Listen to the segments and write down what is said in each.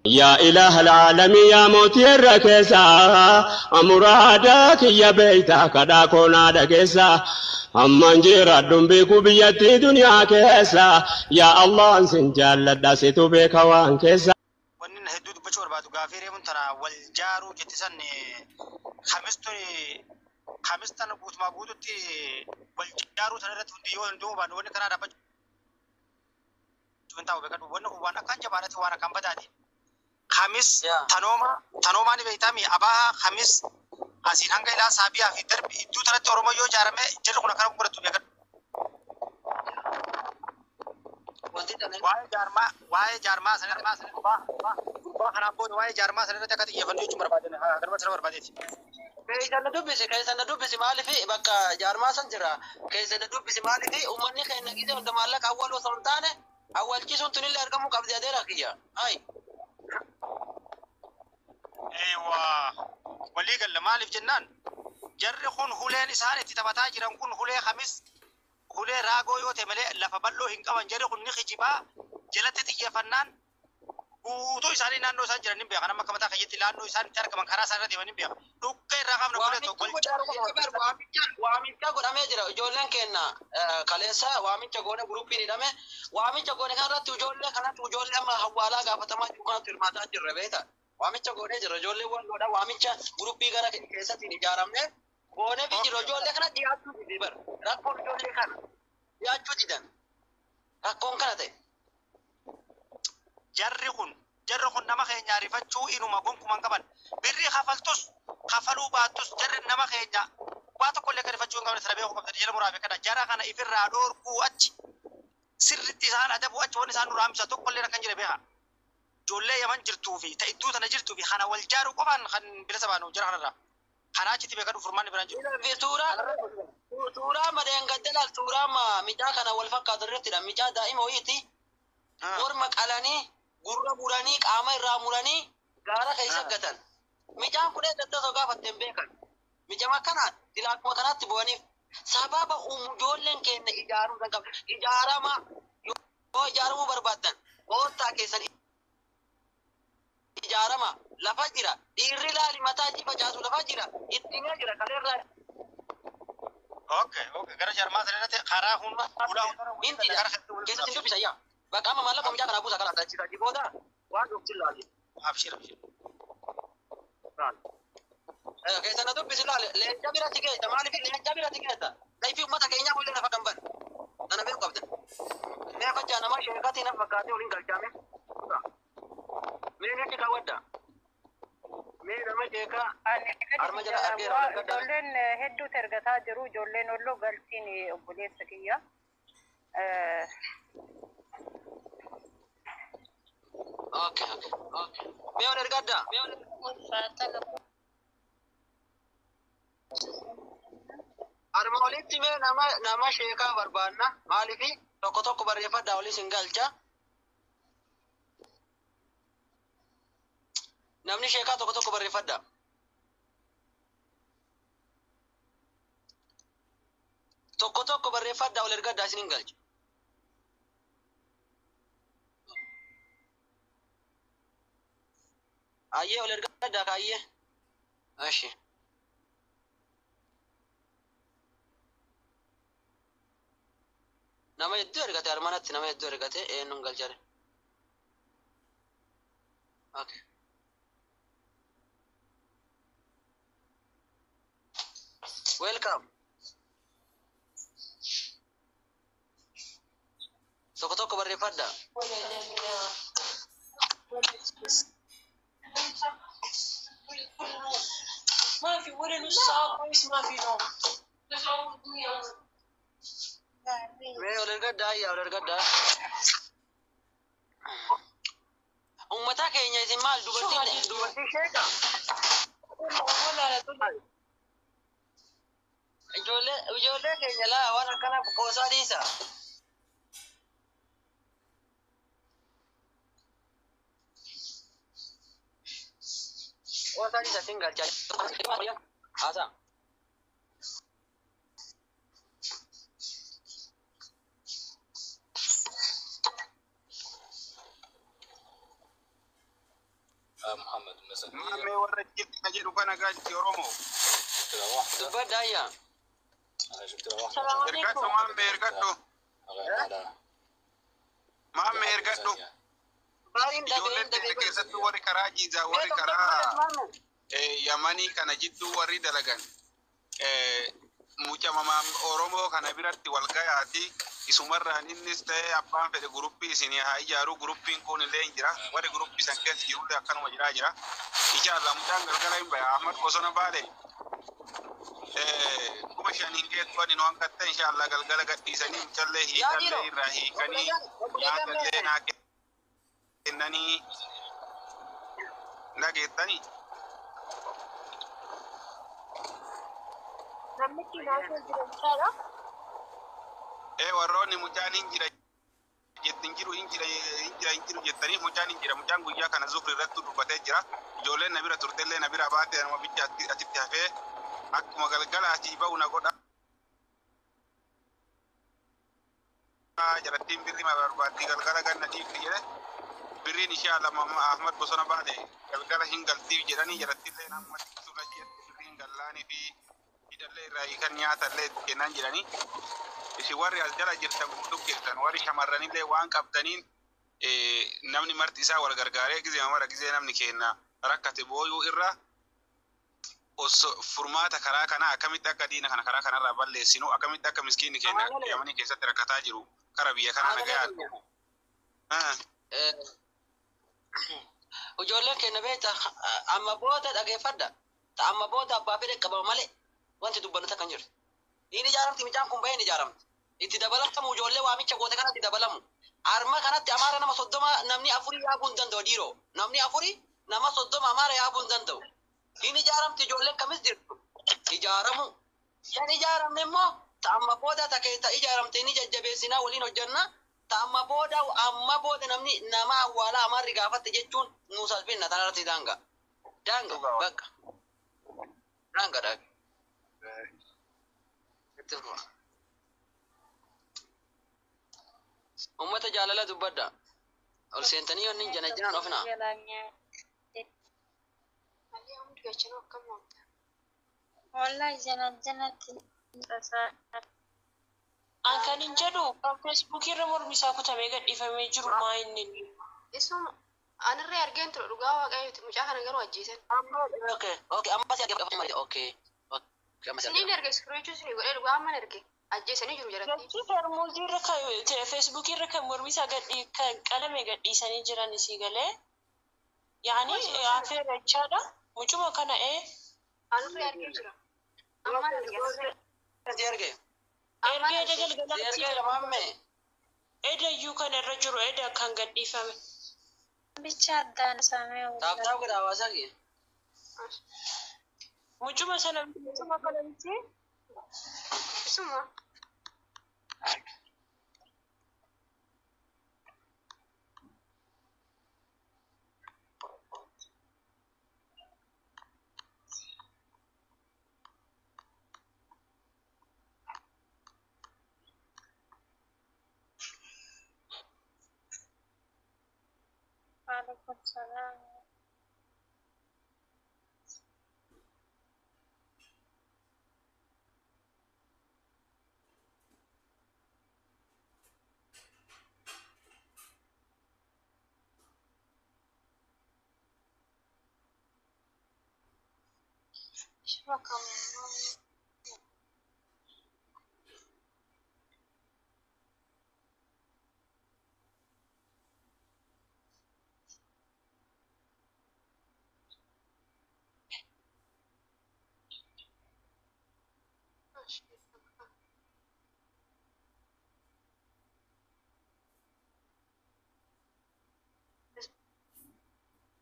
Yaa ilaaha alaalamii yaa mootii irra keessaa muraada kiyya beeytaa kadhaa koonaa dhageessaa amman jiraadhuun beeku biyyattii duniyaa keessa yaa Allah sin jaalladha situ beeka waan keessa. Wanni na hedduu dubbachuu barbaadu gaafii reefuun tana wal jaaruu jetti san kamistuun kamistan guutumaa guututti wal jaaruu sana irratti hundi yoo danda'uu baannu wanni karaa dhaabbachuu hin taa'u beekadhu. Wanni kun waan akkaan jabaadhati waan akkaan badaati. Kamis tanooma tanoomaa ni beeytaami abaa kamis asiin hanga ilaa saabiyaa fi darbi iddoo tanatti Oromoo yoo ijaarame jarri kun akkana godhatu beekadhu. Waa'ee jaarmaa sana irratti gurbaa kanaaf booda waa'ee jaarmaa sana irratti akka xiyyeeffannu jechuun barbaadan kanuma sana barbaadeeti. Keessan na dubbisi, keessan na dubbisi maaliif bakka jaarmaa san jira. Keessan na dubbisi maaliif uummanni keenya gisee hunda maallaqa awwaaluu osoo hin taane awwaalchisuun tunillee argamuu qabdi adeera kiyya. Ayi. Eewa walii galla maaliif jennaan jarri kun huleen isaan itti taphataa jiran kun hulee kamis hulee raagoo yoo ta'e malee lafa bal'oo hin qaban jarri kun ni kijibaa jalatti xiyyeeffannaan guutuu isaanii naannoo isaan jiran ni beekan amma akka mataa kiyyaatti naannoo isaan itti argaman karaa isaan irra deeman ni beekan dhukkee irraa kaafna hulee tokko wal Waamicha godhamee jira ijoolleen keenya kaleessa waamicha goone guruppiin hidhame waamicha goone kanarratti ijoollee kanatti ijoollee amma hawwaalaa gaafatamaa jiru kanatti hirmaataa jirra beekta. Waamicha goonee jira ijoollee walloodha waamicha guruppii gara keessatti ijaaramne goonee fi jiru ijoollee kana dhiyaachuu dide bara rakkoon ijoollee kana dhiyaachuu didan rakkoon kana ta'e. Jarri kun nama keenya rifachuu inuma gonkumaa hin qaban birrii kafaltus kafaluu baattus jarri nama keenya waa tokko illee kan rifachuu hin qabne sana beekuu qabdan jala muraa beekadha jara kana ifirraa dhoorkuu achi sirritti isaan adabuu achi wanni isaan nurraa hambisa tokko illee akkan jire beeka. Ijoollee Yaman jirtuu fi ta iddoo tana jirtuu fi kana wal jaaruu qofaan kan bilisa baanu jara kanarraa. Kanaa achitti beekadhu furmaanni biraan jiru. Suuraa madeen gaddalaal suuraa micaa kana wal fakkaatu irrattidha. Micaa daa'ima wayiiti. Morma qalanii gurra muranii qaama irraa muranii gaara keessa gatan. Micaan kun eeggatti osoo gaafatte hin beekan. Micama akkanaati sila akkuma kanaatti bu'aniif sababa ijoolleen keenya ijaaruu kan qabu. Ijaarama yoo ijaaramuu barbaaddan koottaa keessan ijaarama lafa jira dhiirri laali mataa itti facaasu lafa jira itti himee jira kaleerraa. Okay, okay. Gara jarmaa sana irratti karaa hunda ulaa hunda Inti gara hedduu keessatti dubbisa yaa. Bakka amma maallaqa mucaa kanaa buusa kana achitti achi booda waan dhufti laali. Abshir abshir. Keessa na dubbisi laali leenca biratti geessa maaliif leenca biratti geessa laifi uummata keenyaa kullee lafa kan bane nana beeku qabdan. Mee facaa nama sheekatii na fakkaatee waliin galchaame. Mee nitti kaawwadda. Mee nama sheekaa arma jala argeera wal gaddaa. Ijoolleen hedduutu ergataa jiru. Ijoolleen olloo galtiin obboleessa kiyya. Okay, okay, okay. Mee wal ergadda. Mee wal Arma olitti mee nama nama sheekaa barbaanna maaliifi tokko tokko barreeffadhaa olii sin galcha. Namni sheekaa tokko tokko barreeffadha. Tokko tokko barreeffadhaa ol ergadhaa isin hin galcha. Ayyee ol ergadhaa kaayyee. Ashi. Nama hedduu ergate armanatti nama hedduu ergate eenyuun galchare. Okay. Welcome. Tokko tokko barreeffadha. ما في ولا نص ساعة كويس ما في نوم. Mee ol ergadhaa ayyaa ol ergadhaa. Uummata keenya isin maal dubartiin dubartii sheeka? ولا على طول. Ijoollee ijoollee keenya laa waan akkana qoosaa dhiisa. Qoosaa dhiisa sin galcha. Haasaa. محمد المسلمية Maammee warra jirti jedhu kana galchi Oromoo. جبت لها واحدة Dubbadha ayyaa. أنا جبت لها واحدة السلام Ergadhu عليكم. maammee ergadhu. غيرنا لها Maammee ergadhu. ثانية Baay'een dhabee Ijoolleen dhabee teenya keessattuu warri karaa jiizaa warri karaa Yamanii kana jidduu warri dalagan mucamamaa Oromoo kana biratti wal gayaati. Isumarraan innis ta'ee abbaan fedhe guruppii isinii haa ijaaru guruppiin kun illee hin jira. Warri guruppii san keessa jirullee akkanuma jiraa jira. Inshallah mucaan galgala hin baya. Ahmad bosona baale 5,000 geettu ani nu hanqatte inshallah galgala gadhiisanii mucallee hiikallee irraa hiikanii nyaatallee naa kennanii dhageettanii. Namichi naasoo jira jechaadha. Warroonni mucaan hin jira jettin jiru hin jira hin jira hin jiru jettanii mucaan hin jira mucaan guyyaa kana zufri irratti dubbatee jira ijoolleen na bira turtellee na bira baate anuma bicha achitti hafee akkuma galgala asii ba'u na godha jarattiin birri ma barbaaddi galgala ganna dhiifti jedhe birriin ishee lama Ahmad bosona baate galgala hin galtiif jedhanii jarattillee nama sula jette birriin gallaanii fi hidhallee irraa hiikan nyaatallee itti kennan jedhanii isin warri as jala jirtan guutuu keessan warri shamarranillee waan qabdaniin namni marti isaa wal gargaaree gizee mara gizee namni kenna rakkate booyuu irra osoo furmaata karaa kanaa akkamitti akka diina kana karaa kanarraa balleessinu akkamitti akka miskiinni keenya Yamanii keessatti rakkataa jiru kara biyya kanaa nagayaa dhufu. Ijoolleen keenya beekta amma booda dhageeffadha. Ta amma booda abbaa fedhe qaba malee wanti dubbannu takka hin jirtu. Inni ijaaramti mucaan kun bahee ni ijaaramti. Itti dabalatamu ijoollee waamicha goote kanatti dabalamu. Arma kanatti amaara nama 30 namni 4 yaabuu hin danda'u dhiiroo. Namni 4 nama 30 amaara yaabuu hin danda'u. Inni ijaaramti ijoolleen kamis jirtu. Ijaaramu. Yan ijaaramne immoo ta amma booda ta keessa ijaaramte inni jajjabeessinaa waliin hojjanna. Ta amma booda amma booda namni nama awwaalaa amaarri gaafatte jechuun nu salphinna tanarratti daanga. Daanga bakka. Daanga daanga. Itti fufa. Uummata jaalala dubbadha. Ol seentanii yoonni jana janaan ofnaa. Wallahi jana janatti tasaa. An kan hin jedhu kan feesbuukii irra mormi isaa kutamee gadhiifamee jiru maa inni? Isuma anirree argeen ture dhugaa waaqayyooti mucaa kana garuu ajjeesan. Okay, okay, amma si argee okay. Okay, amma si Isiniin argee. erge iskiriichuu isinii godhee dhugaa amman erge ajjeesanii jiru jalatti. Gachi fermuuzii irra kan feesbuukii irra kan mormi isaa gadhii kan qalame gadhiisanii jiran isii galee. Yaani afeera jechaadha. Mucuma kana Anirree argee jira. Amman erge. Si argee. Amman erga eda erge. Si galgalaatti argee lamamme. eda iyyuu kan irra jiru eda kan gadhiifame. Bicha addaan samee Taaf taaf godha hawaasa kee. Mucuma sana mucuma kana miti. Isuma. Waalaikum salaam. Bakalım.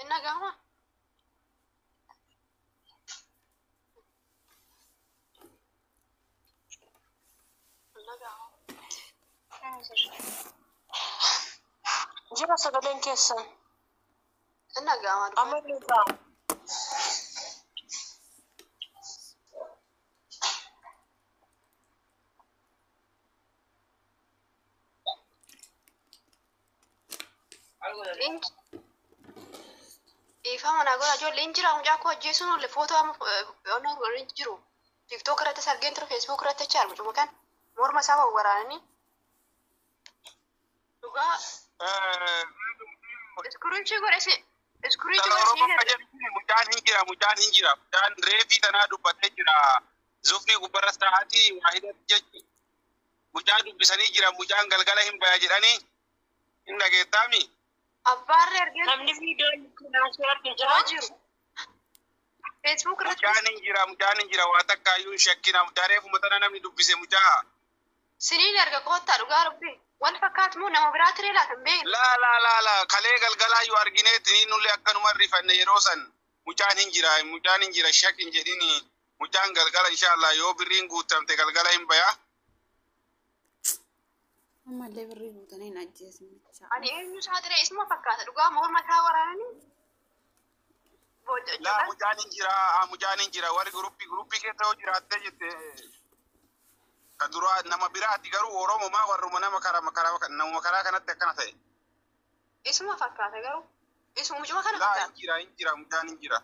Inna gama. Inna gama. Jira sagaleen keessan. Inna gama. Amma irraa. Dhiifama naa godha ijoolleen jira mucaa koo ajjeesuun olle footoo amma onnoo hin jiru. TikTok irrattis argeen ture, Facebook irratti achi argu kan morma isaa wawwaraananii. Dhugaa iskuriichii godhe si iskuriichii Dhala godhe Oromoo si akka jedhu mucaan hin jira, mucaan hin jira. Mucaan reefii tanaa dubbatee jira. Zufni gubbarra sa'aatii waa hidhatti jechuudha. Mucaa dubbisanii jira, mucaan galgala hin baya jedhanii hin dhageettaami. Abbaarree argeen Namni viidiyoo kun arge jira. jiru. Facebook irratti Mucaan hin jira, mucaan hin jira. Waa takka iyyuu hin shakkina. Mucaa reefuma tana namni dubbise mucaa. Siniin erga koottaa dhugaa rubbi. Wal fakkaatu moo nama biraa tiree laata hin beeknu. Laa laa laa laa kalee galgalaa yoo argineeti nullee akkanuma rifanne yeroo san mucaan hin jira, mucaan hin jira, shak hin jedhini. Mucaan galgala inshaallah yoo birriin guutamte galgala hin baya. Ammallee birrii guutanii hin ajjeesin bichaa. Ani eenyu isaa tiree isuma fakkaata dhugaa morma isaa waraananii. Laa mucaan hin jira, mucaan hin jira. Warri guruppii keessa yoo jiraattee jette ka duraa nama biraati garuu Oromomaa warruma nama karaa namuma karaa kanatti akkana ta'e. Isuma fakkaata garuu. Isuma mucuma kana Laa hin fakkaata. jira, hin jira, mucaan hin jira.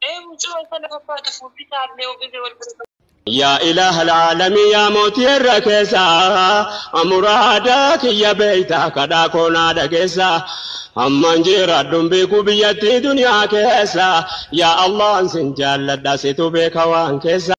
Ee mucuma kana fakkaata fuulli isaallee ogeessa wal bira. يا إله العالمين يا موتي الركسا أمرادا كي بيتا كدا كونا دكسا أمان جرى بيكو بيتي دنيا كيسا يا الله سنجال داسيتو بيكا وان كيسا.